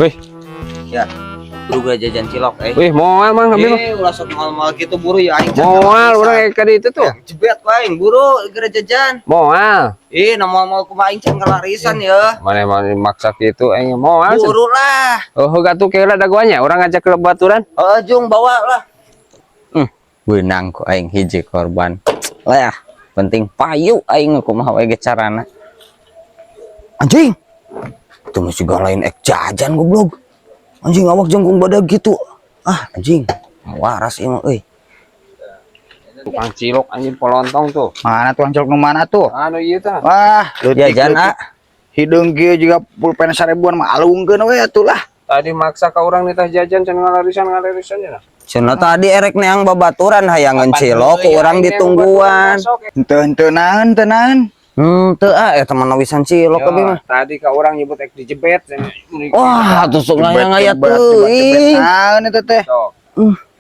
Wih, Ya. Buru gua jajan cilok eh. wih, moal mang ambil. Eh, ulah sok moal-moal gitu buru ya aing. Moal urang ka ditu tuh. Jebet ku aing buru geura jajan. Moal. Ih, na moal-moal kumaha aing can ngalarisan ya. Mana mana maksa kitu aing moal. Buru lah. Oh, gatuh keula dagoannya urang ngajak ke baturan. Oh, jung bawa lah. Beunang ku aing hiji korban. Lah, penting payu aing kumaha wae ge carana. Anjing. Itu masih lain ek jajan goblok. Anjing awak jangkung badag gitu. Ah, anjing. Waras ieu mah euy. Tukang cilok anjing polontong tuh. Mana tuang cilok nu mana tuh? Anu ieu tah. Wah, leutik, Jajan leutik. ah. Hideung kieu juga pulpen 1000-an mah alungkeun we atuh lah. Tadi maksa ka urang nitah jajan can ngalarisan ya. Cenah tadi erek neang babaturan hayangeun cilok ku urang ditungguan. Henteu henteu naon teu naon. Teu ah eta mah nawisan cilok abi mah. Tadi ka urang nyebut ek dijebet. Wah, tusuk ngaya ngaya teuing. Naon eta teh? Sok.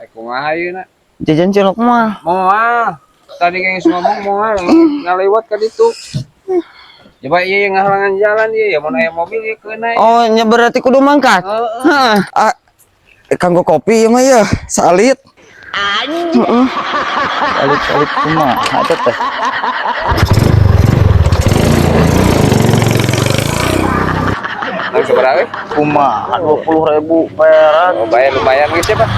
Ek kumaha ayeuna? Jajan cilok mah. Moal. Tadi geus ngomong moal ngalewat ka ditu. Coba ieu yang ngahalangan jalan ieu ya mun aya mobil ieu keuna. Oh, nya berarti kudu mangkat. Heeh. Heeh. Ah, kanggo kopi ieu mah ya, salit. Anjing. Alit-alit kumaha eta teh? Nang sabaraha we? Kumaha 20.000 perak. Oh, bayar lumayan geus ya, Pak.